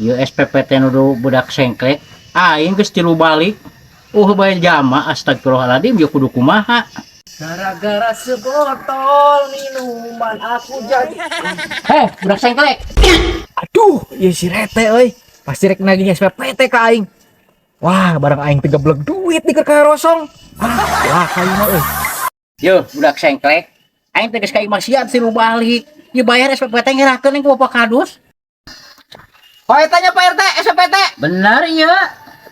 Ieu SPPT nu budak sengklek. Aing geus tilu balik. Bae jama, astagfirullahaladzim, ieu kudu kumaha? Gara-gara sebotol minuman aku jadi. Heh, budak sengklek. Aduh, ieu si Rete euy. Pasti rek nagih SPPT ka aing. Wah, barang aing teu geblek duit di keur karosong. Ah, lah kayu mah euy. Yo, budak sengklek. Aing teh geus ka imah sia tilu balik. Ieu bayar SPPT ngerakeun ku Bapak Kadus. Oh, eta nya Pak RT, SPPT. Bener ya.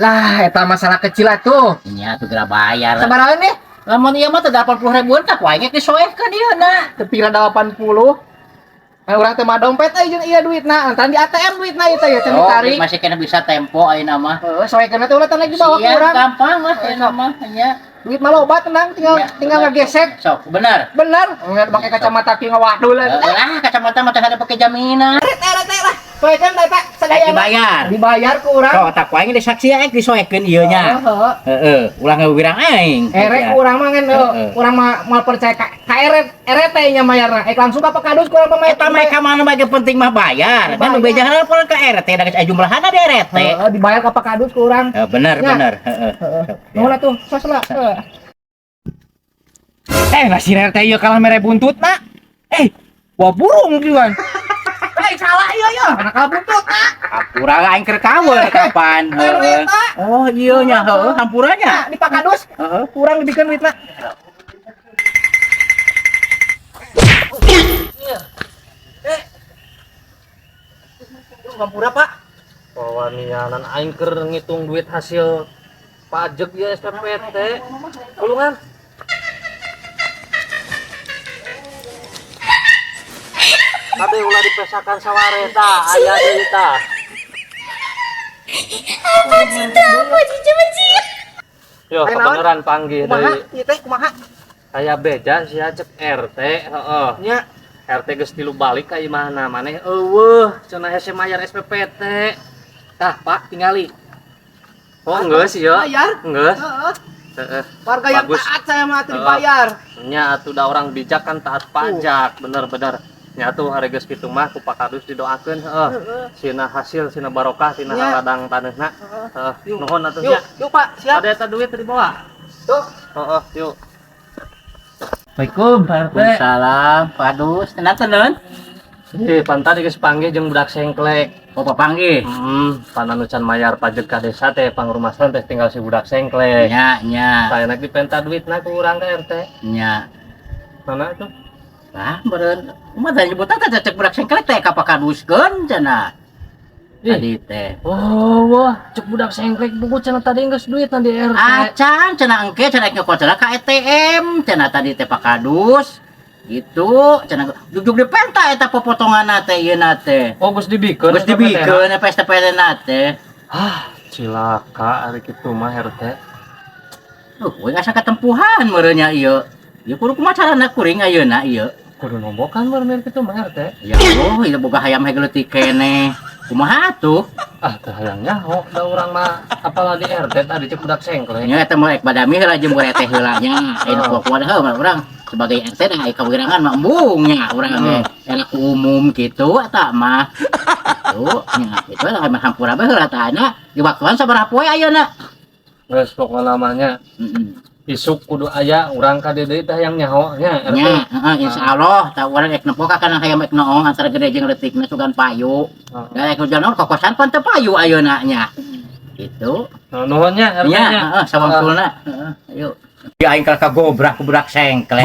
Lah, eta masalah kecil atuh. Nya tuh geura bayar. Sabaraha nih? Lamun ieu mah teh 80 ribuan tak ku aing disoehkeun ieu na. Teu pira 80. Nah, urang teh mah dompet euy jeung ieu duitna, lantaran di ATM duitna ieu teh ya can Oh, ditarik. masih kena bisa tempo ayeuna mah. Heeh, soekeun teh ulah teh lagi dibawa ku Siap, urang. Gampang lah ayeuna mah nya. Duit mah loba tenang, tinggal Ya, tinggal bener. Ngegesek. Sok, bener. Bener, nggak pakai kacamata kieu ngawadul. Lah, kacamata mah teh ada pakai jaminan. RT lah. Soekeun teh Pak, sadaya. Dibayar. Dibayar ku urang. Sok, tak ku aing disaksi aing disoekeun ieu nya. Heeh. Heeh, ulah ngawirang aing. Erek urang mah kan urang mah moal percaya ka RT RT nya mayarna. Eh, langsung ka Pak Kadus ku urang mah. Eta mah ka mana bae penting mah bayar. Kan nu bejahan pun ke RT da geus aya jumlahna di RT. Heeh, dibayar ka Pak Kadus ku urang. Heeh, bener Nya. Bener, heeh. Heeh. Nuhun atuh, sos lah. Heeh. Eh, lah si RT ieu kalah mere buntutna. Eh, wah burung kieu. Eh, salah ieu ya. Anak kalah buntutna. Hampura aing keur kaweur kapan. Heeh. Oh, iya nya, heeh, hampura nya. Nah, di Pak Kadus Heeh. kurang dibikeun duitna. Eh. Hampura, Pak. Wawanianan aing keur ngitung duit hasil pajak ya SPPT. Kulungan. Kabeh ulah dipesakan sawareta aya deui tah. Yo, Aya naon? kebeneran panggih Kumaha? deui. Ieu teh kumaha? Aya beja sia cek RT, heeh. Nya. RT geus tilu balik ka imahna maneh eueuh cenah hese mayar SPPT. Tah, Pak, tingali. Oh, geus ieu. Bayar? Geus. Heeh. Heeh. Warga yang Bagus. taat saya mah atuh Heeh. dibayar. Nya atuh da orang bijak kan taat pajak, bener-bener. Nya tuh hari geus kitu mah ku Pak Kadus didoakeun heeh. Sina hasil, sina barokah, sina Nya. ladang taneuhna. Heeh. Yuk. Nuhun atuh Yuk, nya. yuk Pak, siap. Ada eta duit dibawa. Tuh. Heeh, yuk. Assalamualaikum, Pak RT. Waalaikumsalam, Pak Kadus. Tenang tenun. Ih, pantan geus panggih jeung budak sengklek. Oh, papanggih. Panan can mayar pajak ka desa teh pangrumasan teh tinggal si budak sengklek. Nya, nya, Saenak dipenta duitna ku urang ka RT. Nya. Mana tuh? Lah, meureun kumaha teh nyebutan teh cek budak sengklek teh ka Pak Kaduskeun cenah. Ih. Tadi teh. Oh, wah, cek budak sengklek buku cenah tadi geus duit di RT. Acan cenah engke cenah nyokot cenah ka ATM cenah tadi teh Pak Kadus. Gitu, cenah jugjug dipenta eta popotonganna teh ieu na teh. Oh, geus dibikeun. Geus dibikeun eta SPPT na teh. Ah, cilaka ari kitu mah RT. Duh, we asa katempuhan meureun nya ieu. Ieu kudu kumaha carana kuring ayeuna ieu. Kudu nombokan meureun kitu mah RT. Ya Allah, ieu boga hayam hegeletik keneh. Kumaha tuh? Ah, teu hayang nyaho da urang mah apalah di RT tadi cek budak sengklek. Nya eta mah rek badami heula jeung teh heula nya. Aya nu kuat heuh urang sebagai RT da aya kawirangan mah embung nya urang ge enak umum kitu eta mah. Tuh, nya itu lah mah hampura bae heula tah nya di waktuan sabaraha poe ayeuna. Geus pokona mah nya Heeh. isuk kudu aya urang ka dieu deui teh hayang nyaho nya RT. Nya, heeh, insyaallah tah urang rek nempo ka kana hayam rek noong antara gede jeung leutikna sugan payu. Heeh. Da rek hujan kokosan pan teu payu ayeuna nya. Gitu. Nah, nuhun nya RT Nya, nya. heeh, sawangsulna. Heeh, ayo. Ya aing kalah kagobrak ku budak sengklek.